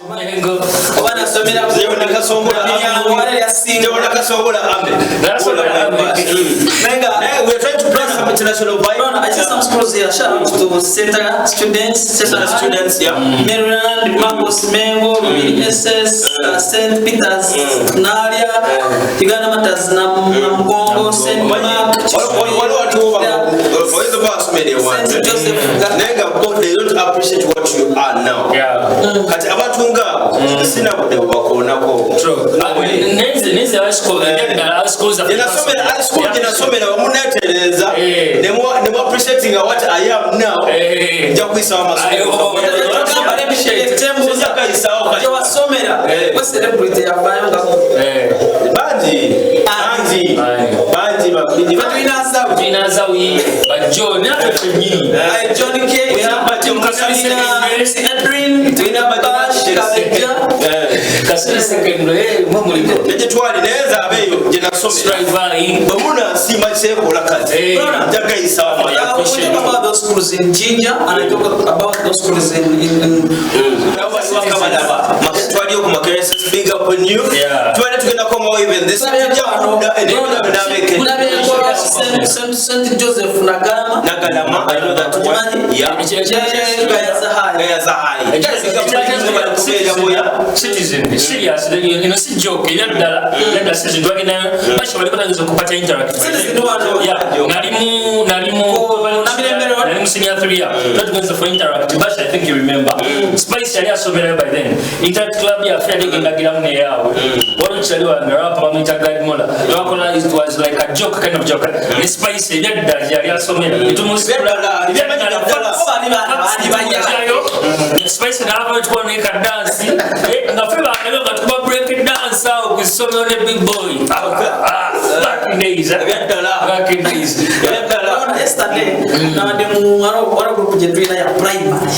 Oba nasomera Nakasongola. Naye we are trying to play some international vibe. Rona, I see some schools here. Shout out to Center students, Center students, yeah. Maryland, Marcos Mengo, Lubiri SS, St. Peter's, Naria, Uganda Matters, Namugongo, St. Mark, Waliwo watuwo oyinza oba wasomera ewantu St. Joseph. naye nga bo they don't appreciate what you are now. Kati abantu ngaabo sina budde bubakoonako. Nenze high school, ebyadda high school zaffe. Gyenasomera high school, gyenasomera wamuneetereza nemu appreciating what I am now. Nja kuyisawo Ayo. amasomero. Tembuuza. Kayisawo kati. Gyewasomera, we celebrity yavaayo nga Bangi bangi bangi babiri. Fe tulina Azawi. Tulina Azawi, Bajjo, naffe ffennyini. John K, tulina Edwin, tulina Bash Kabejja. Kasule Secondary, mwe muliko. Negye twali naye nze abeeyo gye nasomera Strive. bwe munansiima kyekola kati nja gayisawo. We talk about those schools in Jinja and I talk about those schools in Balaba twaliyo ku Makerere, big up on you. Tubadde tugenda komawo even this tujja kudda nabeke. Tulabyeko St. Joseph Nagalama. Nagalama, I know that one, yeah. Gayaza High. Gayaza High. Citizen, serious, eno si joke, era ddala, era ddala Citizen twagendayo, basha bali batandise okupata Interact. Citizen wano. Yeah, nali mu Namirembe Road. Nali mu senior 3 year. Twatugenze for Interact. Basha, I think you remember. Spice yali asomerayo by then. Interact Club yaffe yali egendagiramu neyaabwe. Waliwo kyali wange rapa bamuyita Gad Mola. Twakola, it was like a joke, kind of joke. Ne Spice ebyadda yali asomera. Ebyadda, Ebyadda. ebyadda. Bali bana bali bajja. Spice n'ava tukuba ne kadansi nga ffe baanabe nga tukuba break dance awo ku ssomero ne Big Boy. Ah, back in days, eh? Ebyaddala. Back in days. Ebyaddala. Urabona, yesterday nabadde mu waliwo group gye tulina ya primary.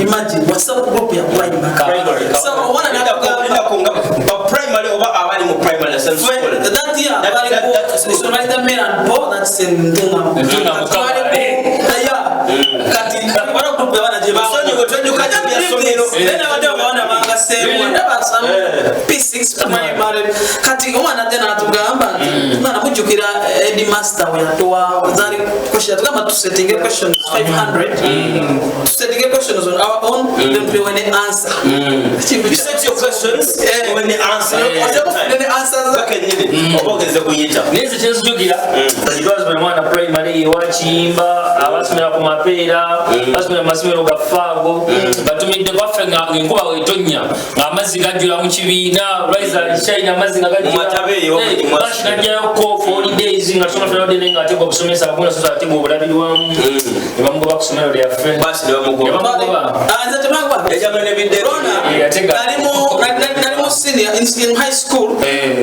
Imagine, WhatsApp group ya primary. Primary. So omwana n'akugamba Lindako nga ba primary oba abali mu primary and school. That year baliko essomero balita Mary and Paul, that's in Ntungamo. Ntungamo, Kati twaliko, yeah, kati waliwo group y'abaana gye Musonyiwe, twejuka byasomero. Then abadde abaana bangaseemu ndaba some P6 primary. Kati omwana ajja n'atugamba nti mwana mujjukira headmaster we yatuwa zaali question, yatugamba tusettinge questions 500, tusettinge questions on our own, then tuwe ne answer. You set your questions, when the answer. Ne answers. Bakenyini oba ogenze kuyita. Naye nze kyenzijukira, twasomera mwana primary ewakiyimba, abasomera ku Mapeera, basomera mu masomero ga Faago, batumidde kwaffe nga enkuba wetonnya ng'amazzi gajjula mu kibiina, rise shine, amazzi nga Mu mataba eyo, mu Bashi najjayo ko for holidays nga tusoma fena naye nga ategwa okusomesa abagunda sosa ategwa obulabirwamu ne bamugoba ku ssomero lyaffe. Basi ne bamugoba. Ne bamugoba. Ah, nze tebangoba. Yajjanga n'ebidde. Rona, nali mu senior in high school,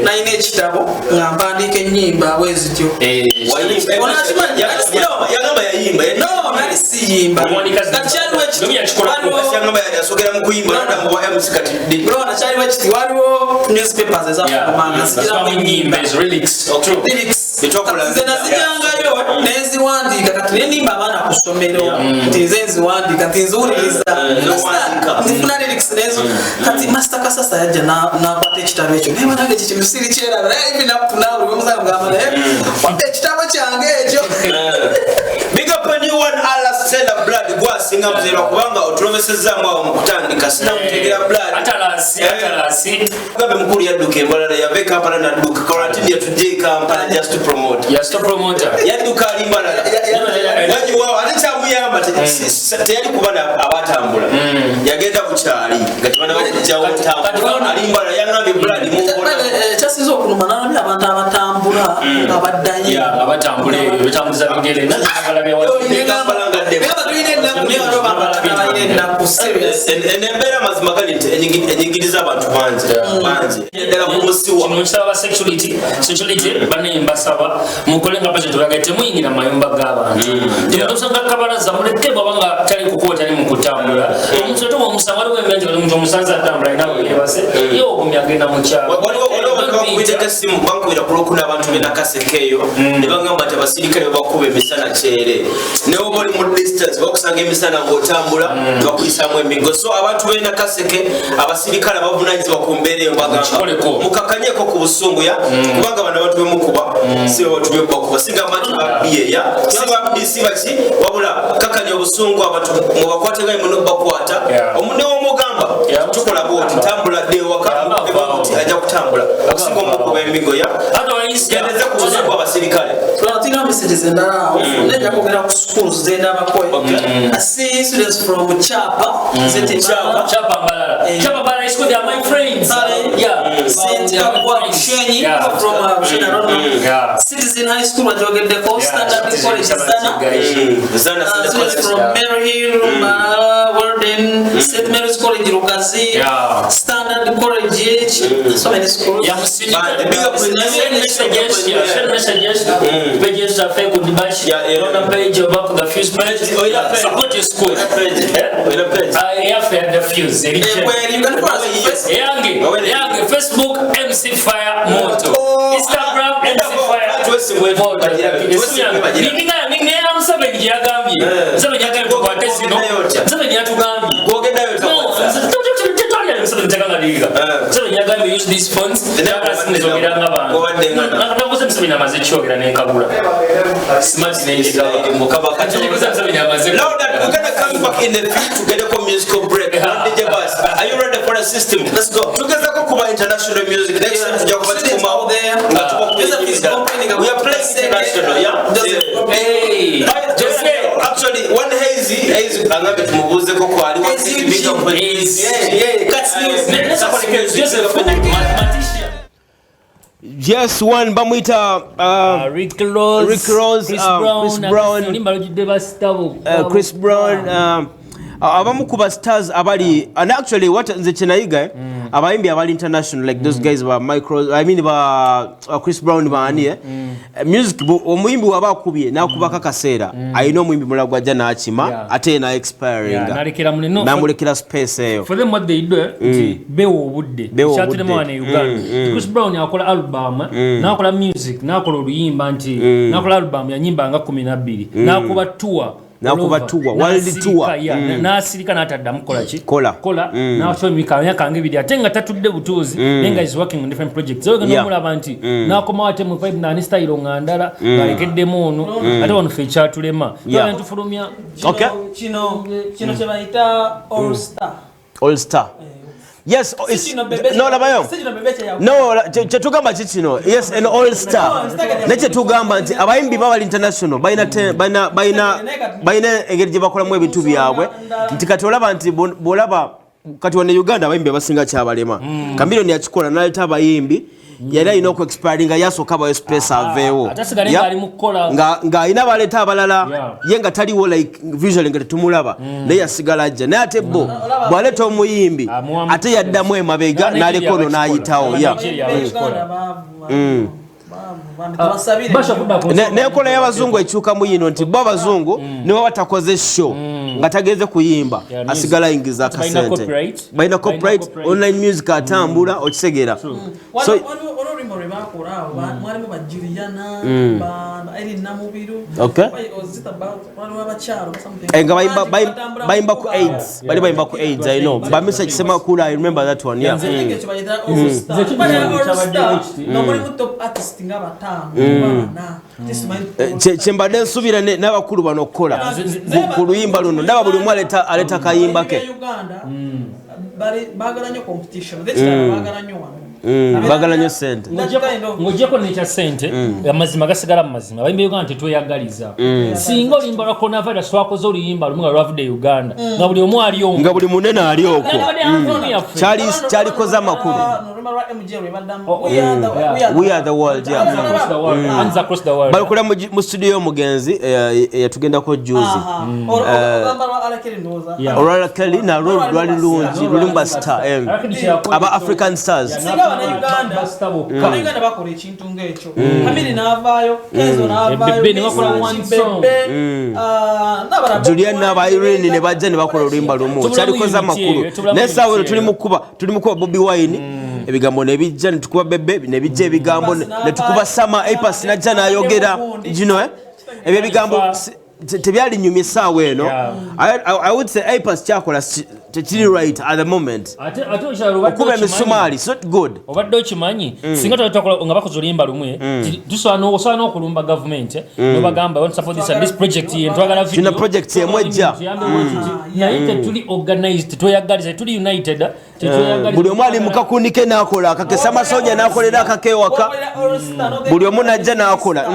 nalina ekitabo nga mpandiika ennyimba bwe zityo. Wayimba. Onakimanyi? Yagamba yayimba. No, nali siyimba. Kati kyaliwo ekiti Nomi yakikola. Yagamba yasogera mu kuyimba nadda mu bwa MC kati. Rona, kyaliwo ekiti, waliwo newspapers ezafulumanga zigiramu Zasomamo ennyimba ezo, lyrics. True. Lyrics. Etwakola. Kati nze nazijangayo nenziwandiika, kati nenimba abaana ku ssomero nti nze nziwandiika, nti nziwuliriza. Nziwandiika. Nzifuna lyrics nezo. Kati Master Kasasa yajja nakwata ekitabo ekyo, naye banange ekyo kintu siri kyeraba, naye even up to now buli omusanga mugamba naye wadde ekitabo kyange ekyo. Big up on you one Allah Stella Blood gwasinga muzerwa kubanga otulomesezaamu awo mu kutandika sinamutegera Blood. Atalasi, atalasi. Gambe mukulu yadduka embalala, yava e Kampala nadduka quarantine, yatujja e Kampala just to promote. Ya stop promoter. Yadduka ali Mbalala wagiwawo ate kyamuyamba teyali kuba abatambula, yagenda bukyali nga tebanaba kujjawo ntambula, ali Mbalala yangambye Blood mumbona. Ekyasinza okunuma, nalabye abantu abatambula nga baddayo. Ya, abatambula eyo betambuza bigere nabalabye. Kampala nga ddema. Naye tulina ennaku, naye waliwo abantu abalina ennaku, serious. Eno embeera amazima gali nti enyigiriza abantu bangi bangi ddala ku musiwa. Kino nkisaba security, security bane, mbasaba mukole nga president bagaye, temuyingira mu mayumba g'abantu. Temutusanga kabalaza, muleke bwaba nga tali. atali kukuba tali mu kutambula. Omuntu oto bw'omusanga, waliwo embeera nti omuntu omusanze atambula alina weyeebase, ye ogumya agenda mu kyalo. Waliwo abantu bakubiteko essimu, bankubira ku Lwokuna, abantu benakaseke eyo, ne bagamba nti abasirikale babakuba emisana kyere, ne oba oli mu distance bakusanga emisana ng'otambula ne bakuyisaamu emiggo. So abantu benakaseke, abasirikale abavunanyizibwa ku mbeera eyo, bagamba Mukikoleko. mukakanyeko ku busungu ya, kubanga bano abantu bemukuba si be bantu bebakuba. Sigamba nti babbiye ya, si babbi, si baki, wabula kakanya obusungu, abantu mubakwate nga muno bakwata. Omunne womugamba tukola bwoti, tambula dde ewaka. Avaawo. Oti ajja kutambula okusinga omukuba emigo ya. Otherwise, gendeze ku busungu abasirikale. Tulina messages endala awo, nejja kwogera ku schools zendabako. Okay. I see students from Chapa. Is it in Chapa. Chapa Mbarara. Chapa Mbarara High School, they are my friends. Sorry. Yeah. Saint They are my Kabwa friends. Bushenyi from Bushenyi, I don't know. Citizen High School bajogeddeko, Yeah, Standard Citizen College Standard Sana. guys. Zana. Students from Mary Hill, Warden, St. Mary's College Lugazi, Standard College, so many schools. Yeah, musindika. But the bigger Send messages, yeah, send messages. Pages zaffe ku Dibash, Rona page oba ku The Fuse page. Oh, yeah, page. Support your school. Page. Oyina page? Ah, eyaffe ya The Fuse, eri Eh, general. well, you can follow us on Facebook. Eyange, Oh, wait. eyange Facebook MC Fire Moto. Oh, Instagram MC Fire Twesimbwe Moto. bagira- twesimbwe bagira. Ninga Museveni gye yagambye. Eh. Museveni yagambye tukwate zino. Gwogendayo otya? Museveni yatugambye. Gwogendayo No, otya? tetwalira Museveni tekanga liiga. Eh. Museveni yagambye use these phones. Njagala simu zogera nga bantu. Gwobadde nga na- Nakoze Museveni amaze kyogera n'enkabula. Smart n'enjigaba. Mukama kati- Kati Museveni amaze. Now that we're gonna come back in the field to get a musical break. DJ Bass, are you ready for the system? Let's go. Tugezako kuba international music. Next time tujja kuba Students tukomawo out there. nga tuba Joseph is complaining We are about playing Kaseke. international, yeah? Joseph Hey, Jose, actually, one Hazy, Hazy, angambe tumubuuzeko kwali. One Hazy Hazy, big up. Hazy. Yeah. Cats News. Joseph Matisha. Yes, one bamwita Rick Ross, Rick Ross, Chris Brown, Chris Brown. Oluyimba lujjudde basitabo. Chris Brown, abamu ku ba stars abali, and actually what nze kyenayiga, abayimbi abali international like those guys ba micro, I mean ba Chris Brown baani, music omuyimbi waba akubye n'akubako akaseera, alina omuyimbi mulala gwajja n'akima, ate ye na expiringa. Yeah, n'alekera munne. No, n'amulekera space eyo. For them what they do, nti bewa obudde. Bewa Kyatulema obudde. wano e Uganda, Chris Brown akola album, n'akola music, n'akola oluyimba, nti n'akola album yanyimba nga 12, n'akuba tour. N'akuba All over. tour, world N'asirika, tour. yeah, n'asirika n'ataddamu kukola ki? Kola. Kola n'asobola emyaka nga 2 ate nga tatudde butuuzi, naye nga is working on different projects. Ogenda omulaba nti n'akomawo ate mu vibe nani style nga ndala ng'alekeddemu ono, ate wano ffe ekyatulema. Tufulumya. Okay. Kino kye bayita all star. All star, yes. Oh, Si kino Bebe no labayo. Si kino Bebe kye yakola. No, kyetugamba ki kino, yes, an all star. Naye kyetugamba nti abayimbi babali international balina balina engeri gye bakolamu ebintu byabwe, nti kati olaba nti bw'olaba kati wano e Uganda abayimbi abasinga kyabalema. Chameleone yakikola naleeta abayimbi, yali alina okuexpiringa, yasooka abayo space aveewo. Ate asigale ng'ali mu kukola. Ng'alina baleeta abalala, ye nga taliwo, like visually nga tetumulaba, naye yasigala ajja. Naye ate bo bw'aleeta omuyimbi Amuwa ate yaddamu emabega Nigeria n'aleka ono bakikola. n'ayitawo. Yeah. Nigeria Uganda bakikola. baavu, baavu, baavu, tubasabire. Basha kudda ku nsonga. N'enkola y'abazungu ekyukamu yino nti bo abazungu ne baba takoze show nga tagenze kuyimba, Yeah, music. asigala ayingiza Ati balina akasente. copyright. Balina Balina copyright, copyright. online music atambula, okitegeera? So Waliwo oluyimba lwe bakola awo, mwalimu ba Juliana, ba Irene Namubiru. Okay. Why was it about waliwo abakyalo something. Eh, nga Bangi batambula bayimba ku mu AIDS, bali bayimba ku AIDS. I know ba Mr. Kisemakula, I remember that one, yeah. I think ekyo bayita all star. Nze ekyo Bali kyange all kyabadde star, kiti. nga mulimu top artist nga bataano oba bana. Tisimanyi. Kyembadde nsuubira n'abakulu bano okukola ku luyimba luno, ndaba buli omu aleta kayimba ke. Uganda baagala nnyo competition. Ekirala baagala nnyo wano. Baagala nnyo ssente. That kind of- Ng'ogyeko nekya ssente, amazima gasigala mu mazima, abayimbi ba Uganda tetweyagaliza. Singa oluyimba lwa coronavirus twakoze oluyimba lumu nga lwavudde e Uganda, nga buli omu ali omu Nga buli munene ali okwo. Nabadde anthem yaffe. Kyalikoze amakulu. Oluyimba lwa MJ lwe baddamu. Oh, We are the- yeah. we are the- We are the world, yeah. Hands across the world. Hands across the world. Balikola mu studio y'omugenzi eyatugendako juzi. Aha. Olugamba lwa R. Kelly ndowooza. Yeah. Olwa Kelly nalwo lwali lungi, lulimu ba star Alakidi kyeyakola aba African stars. Yeah, Singa Bannayuganda Ba star bokka. Bannayuganda bakola ekintu ng'ekyo. Kamiri n'avaayo, Kenzo n'avaayo, Bebe ne bakola Lisa, one song. Bebe, n'abalala Julian n'aba Irene ne bajja ne bakola oluyimba lumu. Tubulamu Kyalikoze unity amakulu. eyo, tubulamu Naye essaawa eno unity tuli eyo. mu kuba, tuli mu kuba Bobi Wine, ebigambo ne bijja, ne tukuba Bebe, ne bijja ebigambo, ne tukuba Sama Apas najja n'ayogera gino, eh? Ebyo ebigambo tebyalinyumya essaawa eno. I would say Apas kyakola tekiri right at the moment. Ate okyalo obadde Okuba okimanyi- emisumaali, it's not good. Obadde okimanyi, singa twali twakola nga bakoze oluyimba lumwe, tusobola n'okulumba gavumenti nobagamba, "Want support this and this project, ye twagala video." Tulina project emu ejja. Tuyambe bwe tuti. Naye tetuli organized, tetweyagaliza, tetuli united, tetweyagaliza. Buli omu ali mu kakundi ke n'akola akake, Samasoja n'akolera akake ewaka, buli omu najja n'akola.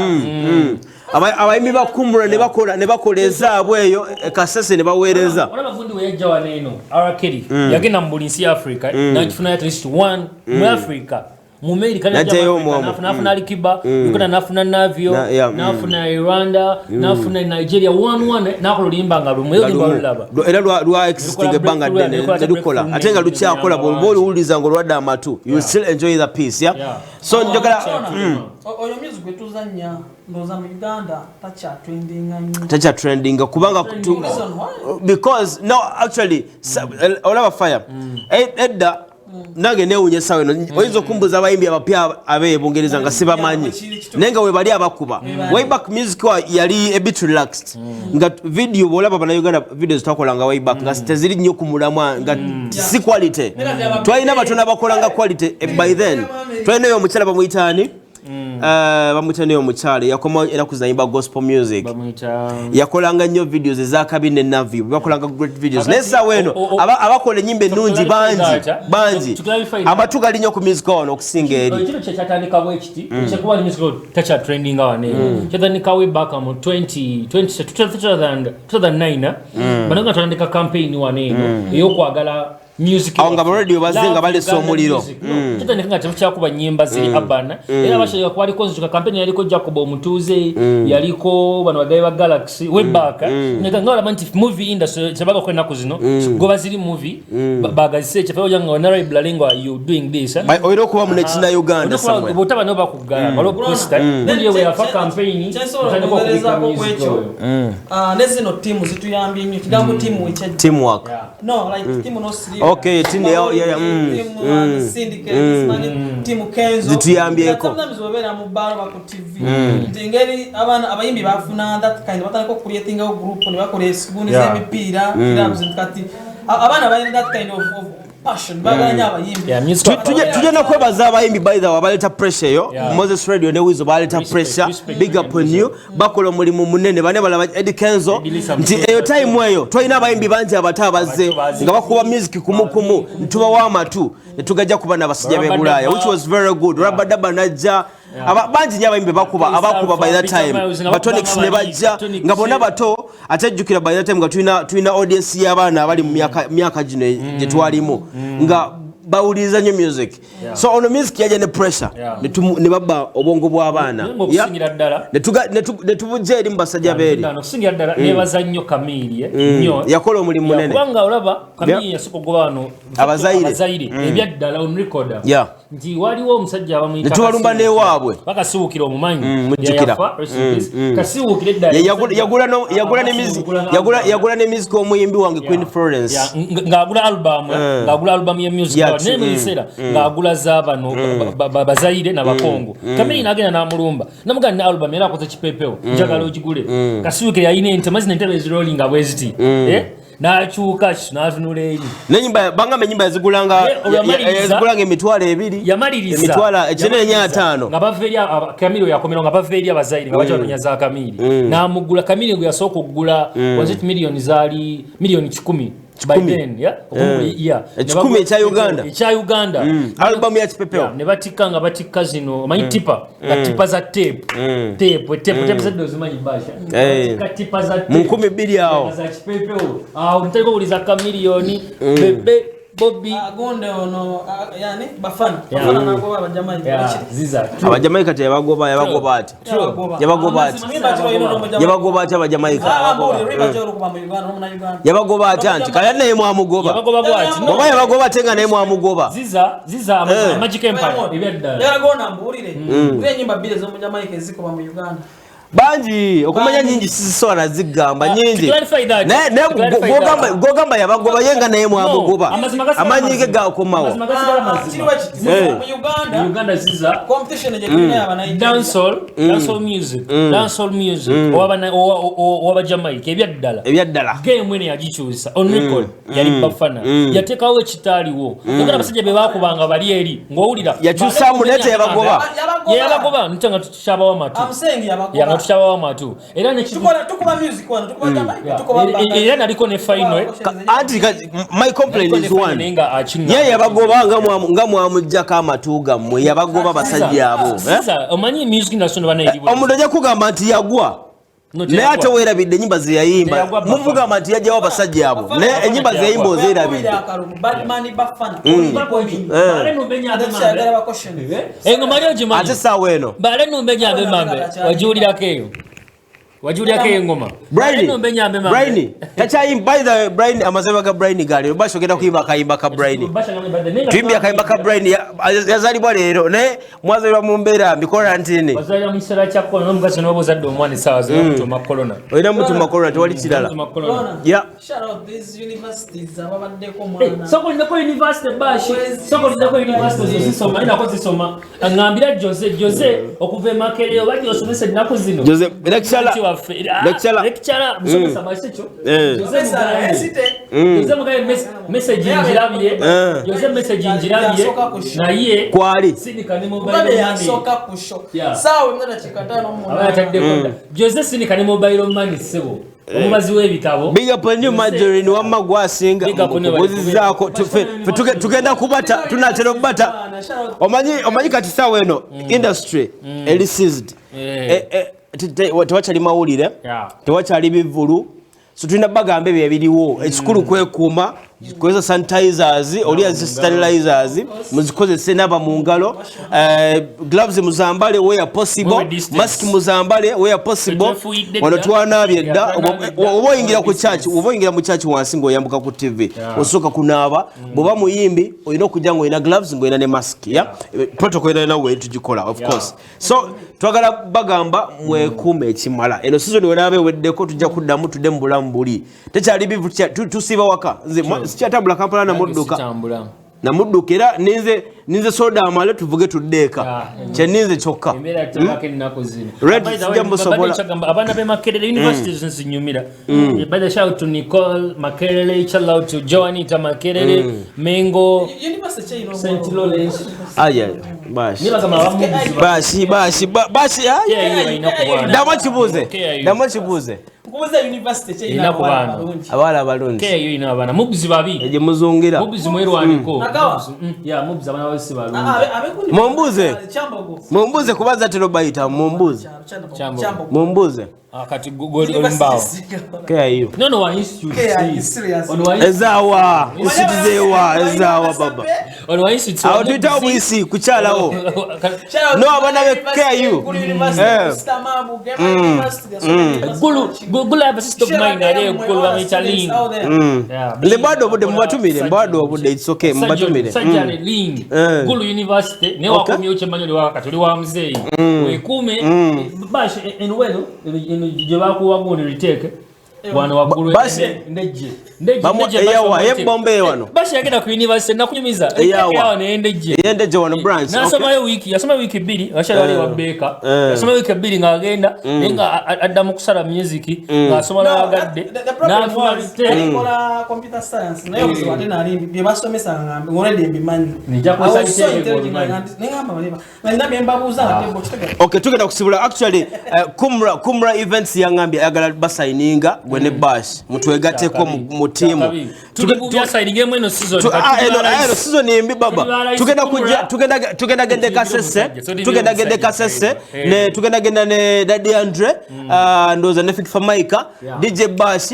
Abayimbi ba Kumura ne bakola, ne bakola ezaabwe eyo e Kasese ne baweereza. Olaba gundi we yajja wano eno, R. Kelly yagenda mu buli nsi ya Africa nakifunayo at least one mu Africa, mu America. N'ajjayo omwo omwo. Nafuna Alikiba Uganda, nafuna Navio, nafuna Rwanda, nafuna Nigeria, one one, nakola oluyimba nga lumu, oluyimba lulaba. Era lwa existing ebbanga ddene Nelukola ne lukola breakthrough ate nga lukyakola. ne Bw'oba oluwuliriza nga olwadde amatu, you still enjoy the peace, yeah? So njagala Oyo music gwe tuzannya, ndowooza mu Uganda takyatrendinga nnyo. Takya trendinga kubanga Reason why? Because no, actually, olaba fire. Edda nange newunya essaawa eno oyinza okumbuza abayimbi abapya ab'e Bungereza nga sibamanyi, naye nga webali abakuba. Way back music wa yali a bit relaxed, nga video bwolaba Bannayuganda videos twakolanga way back nga teziri nnyo ku mulamwa, nga si quality. Twalina batono abakolanga quality. By then twalinayo omukyala bamuyitaani, bamuyita nayo omukyala yakoma enaku zinayimba gospel music. Bamuyita Yakolanga nnyo videos ezakabi ne Navio, bakolanga great videos, naye essaawa eno abakola ennyimba ennungi bangi bangi. To clarify that. Amatu gali nnyo ku music wano okusinga eri. Ekiro kye kyatandika bwe kiti, kyekuba ni musical takya trendinga wano eno, kyatandika way back mu 20 20 2009. Bano nga twatandika campaign wano eno ey'okwagala music. Awo nga ba radio bazze nga balesa omuliro. Kyatandika nga tekyakuba nyimba ziri urban, era abashaija kwaliko nzuka campaign yaliko Jacob Omutuuze, yaliko bano bagayi ba Galaxy way back, nga olaba nti movie industry kyebagako ennaku zino goba ziri movie bagazise kyefa ojja nga honorable Lalenga, you doing this, eh? Olina okuba mu nekina Uganda somewhere. Bwotaba no bakugala waliwo poster gundi we yafa campaign Kyensobola otandika okubika okwongerezaako music kwekyo, oyo. Ne zino tiimu zituyambye nnyo, kigambo tiimu ekyajja. Teamwork. No, like team no sleep. Okay, team, yeah. Team, syndicate, simanyi, team Kenzo. Zituyambyeko. Sometimes obeera mu bbaala oba ku TV nti engeri abaana abayimbi bafuna that kind, batandika okucreatingawo group ne bakola esigundi z'emipiira, clubs, nti kati abaana balina that kind of passion, baagala nnyo abayimbi. Yeah, music. Tujja nakwebaza abayimbi, by the way, abaleeta pressure eyo. Moses Radio ne Wizo baleeta Respect, pressure. respect, Big up on you, bakola omulimu munene. Bane balaba Eddie Kenzo Eddie Lisa nti Musoza. eyo time eyo twalina abayimbi bangi abato abazze Abato bazze. nga bakuba music kumukumu, ntubawa amatu ne tugajja kuba n'abasajja b'e Bulaaya, which was very good. Rabadaba najja. Bangi nnyo abayimbi bakuba, abakuba by that Peter time. Miles nga Batonix bakuba ne bajja Batonix. nga bonna bato. Ate jjukira by that time nga tulina audience y'abaana abali mu myaka gino gye twalimu nga bawuliriza nnyo music. So ono music yajja ne pressure ne babba obwongo bw'abaana. Naye ng'okusingira ddala Ne tubujja eri mu basajja beeri. Okusingira ddala nebaza nnyo Kamiri, nnyo. Yakola omulimu munene. Kubanga olaba Kamiri yasooka okugoba wano Abazaire. Abazaire ebyaddala on record nti waliwo omusajja bamuyita Ne tubalumba Kasiwukira. n'ewaabwe. Bakasiwukira omumanyi. Mujjukira. Yafa, rest in peace. Kasiwukira eddala Yagula ne Akasiwukira yagula ne music omuyimbi wange Queen Florence. Yeah, ng'agula album, ng'agula album ya music naye mu biseera ng'agula z'abano bazaire n'abakongo. Kamiri n'agenda n'amulumba namugamba ne album era akoze kipepewo, njagala ogigule. Kasiwukira yalina ente mazina, entebe ezirolinga bwe ziti. Eh, n'akyuka n'atunula eri. Nenyimba bangamba enyimba yazigulanga Ye, olwamaliriza- yazigulanga 20,000. Yamaliriza Emitwalo ekinene nya ataano. Nga bava eri Kamiri oyo yakomerawo, nga bava eri abazaire nga bajja banonya za Kamiri n'amugula. Kamiri gwe yasooka okugula was it miliyoni, zaali miliyoni 100 by Kikumi. then, yeah? Yeah. Ekikumi ekya Uganda. Ekya Uganda. Album ya Kipepeo. Yeah, ne batikka nga batikka zino omanyi tipa, nga tipa za tape, tape, tape, tape zedde ozimanyi basha. Batikka tipa za tape Mu 2000 awo. Nga za Kipepeo awo ntariko kuwuliza Kamiliyoni Bebe. Bobby. Gonde ono yani Bafana. Bafana nagoba Abajamaika. Abajamaika teyabagoba, yabagoba ati. Yabagoba ati. Yabagoba ati Abajamaika. Yabagoba ati anti kale naye mwamugoba. Yabagoba bwati. Oba yabagoba ate nga naye mwamugoba. Ziza Ziza Magic Empire ebyaddala. Yagona mbuulire. Nze ennyimba bbiri ez'Omujamaika ezikuba mu Uganda. Bangi okumanya nyingi sizisobola zigamba nyingi. Naye gogamba yabagoba ye nga naye mwamugoba. Amanyi ge gakomawo. Mu Uganda, Uganda Ziza competition gye tulina aba Nigeria. Dancehall music, dancehall music owa Jamaica ebyaddala. Ebyaddala. Game ene yagikyusa on record yali Bafana. Yateekawo ekitaaliwo. Yagala abasajja be baakubanga bali eri ng'owulira. Yakyusaamu naye teyabagoba. Yabagoba nti nga tukyabawa matu. I'm saying yabagoba. Tukyabawa matu. Era ne tukuba music wano, tukuba Jamaica, tukuba era naliko ne final. Anti my complaint is one. Ye yabagoba nga mwamuggyako amatu gammwe, yabagoba basajja abo. Sasa omanyi music industry bana eri. Omuntu ajja kugamba nti yagwa. Naye ate weerabidde ennyimba ze yayimba. Mumugamba nti yajjawo abasajja abo. Naye ennyimba ze yayimba ozeerabidde. Ate ssaawa eno. Bale numbe nyambe mambe. Wajuulirako eyo. Wajuulirako eyo engoma. Brainy. Takyayimba, by the way, Brainy, amazima ga Brainy gali. Basha ogenda kuyimba akayimba ka Brainy. Tuyimbye akayimba ka Brainy, yazaalibwa leero. Naye mwazaalibwa mu mbeera mbi, quarantine. Wazaalibwa mu kiseera kya corona, n'omukazi n'oba ozadde omwana essaawa zino mutuma corona. Olina mutuma corona, tewali kirala. Yeah. Shout out these universities ababaddeko mwana. Soko lindako university bashi. Soko lindako university zisoma, inako zisoma. Ngambira Jose okuva e Makerere oba osomesa ennaku zino. Jose lecturer. Lecturer musomesa masecho. Jose mugaye message njirabye. Jose message njirabye. Naye kwali sinika ne mobile money. Yasoka kusho. Sawa mwana chikatano mu. Abayataddeko. Jose sinika ne mobile money sebo. Omubazi w'ebitabo. Big up on you Marjorie wamma gwasinga. Kubuzizaako tugenda kubata, tunatera okubata. Omanyi kati sawa eno industry eri seized. Tewakyali mawulire, tewakyali bivvulu. So tulina bagamba ebyo ebiriwo. Ekikulu kwekuuma, kozesa sanitizers, oli sterilizers, muzikozese naba mu ngalo, gloves muzambale where possible, mask muzambale where possible. Wano twanaabye dda, oba oyingira ku church, oba oyingira mu church wansi ng'oyambuka ku TV, osooka kunaaba, bw'oba muyimbi olina okujja ng'olina gloves ng'olina ne mask, yeah? Protocol erina we tugikola of course. So twagala bagamba mwekuume ekimala. Eno season wenaaba eweddeko tujja kuddamu tudde mu bulamu buli. Tekyali bivu, tusiiba waka. Nze sikyatambula Kampala namudduka. Namudduka era ninze soda amale tuvuge tuddeeka. Kye ninze kyokka. Embeera tebako ennaku zino. Red sijja musobola. Abaana b'e Makerere universities nzinyumira. By the shout to Nicole Makerere, shout out to Joanita Makerere, Mengo, St. Lawrence. Aya, bashi. Bashi, bashi, bashi. Dama kibuze. Dama kibuze. Kubuza university kye ina abalungi. Abawala abalungi. Keyo ina abana mubuzi babi. Eje muzungira. Mubuzi mwerwaniko. Ya mubuzi abana bose balungi. Mumbuze. Mumbuze kubaza tero bayita mumbuze. Mumbuze. Kati goli olimbawo. Keyo. No no wa institute. Keyo serious. Ezawa. Institute zewa ezawa baba. Ono wa institute. Awo tuita obuyisi kukyalawo. No abana be KU. Gulu have a sister of mine ali Gulu bamuyita Lin. Le bado obudde mubatumire, mbado obudde it's okay mubatumire. Sajjale Lin. Gulu University ne wakomyewo kyemanyi oli wakati oli wa muzeeyi. Wekuume bash enweno gye bakuwa gundi retake. Wano waggulu ndejje. Eyawa ebombe wano. Bashi yagenda ku university nakunyumiza. Eyawa ne ndejje. Ndejje wano branch. Nasomayo wiki, yasoma wiki bbiri, bashali wali wa Baker. Yasoma wiki bbiri ng'agenda, naye nga adda mu kusala music, ng'asoma n'abagadde. N'afuna kola computer science. Naye obuzibu ate nali bye basomesa ngambe already mbimanyi. Nija kusala mbimanyi. Nengamba baleba. Nalina bye mbabuuza ate bo kitegera. Okay, tugenda kusibula actually Kumra events yangambye ayagala basayininga gwe ne Bash mutwegateko mu timu. Eno season embi baba. Tugenda kujja tugenda gende Kasese, tugenda gende Kasese ne tugenda genda ne Daddy Andre, ndoza ne Fik Famaika, DJ Bash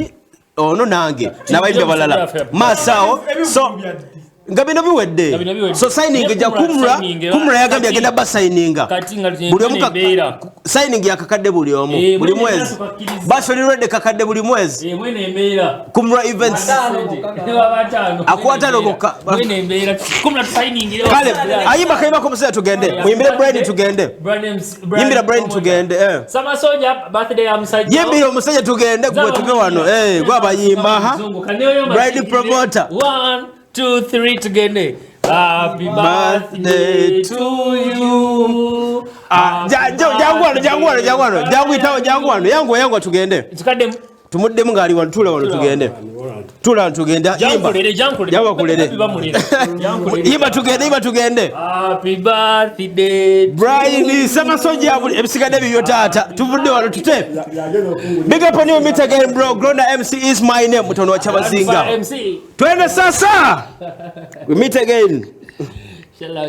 ono nange n'abayimbi abalala. Masao so Nga bino Nga bino biwedde. biwedde. So signing Ne ejja Kumra Kumra. signing era Kumra yagambye kati- agenda basayininga Kati nga buli omu embeera. Signing yakakadde buli omu Eh, buli mwene mwezi. tukakkiriza. Basolirwedde kakadde buli mwezi. Eh, mwene embeera. Kumra Events. Ataano. Akuwa ataano gokka. Mwene embeera. Kumra tusayiningire. Kale ayimba kayimba omusajja tugende, muyimbire Brian tugende. Yimbira Brian tugende, eh. Samasoja birthday ya musajja. Yimbira omusajja tugende, gwe tuve wano, eh, gwe abayimba ha. Bride promoter. One, two, three, tugende. Happy Birthday birthday to you. Ah, jangu wano, jangu wano, jangu wano, jangu itawo, jangu wano, yangu, yangu, tugende. Tukaddemu. Tumuddemu ng'ali wano. Tuula wano tugende, tuula wano tugende. Yimba. Jankulere, jankulere. Jangu akulere. Bamulere. Jankulere. Yimba tugende, yimba tugende. Happy birthday to Brian Samasoja, buli ebisigadde bibyo taata, tuvudde wano tute. Big up on you, meet again bro. Grona MC is my name, mutono wa Chabazinga. MC. Twende sasa, we meet again. Shall I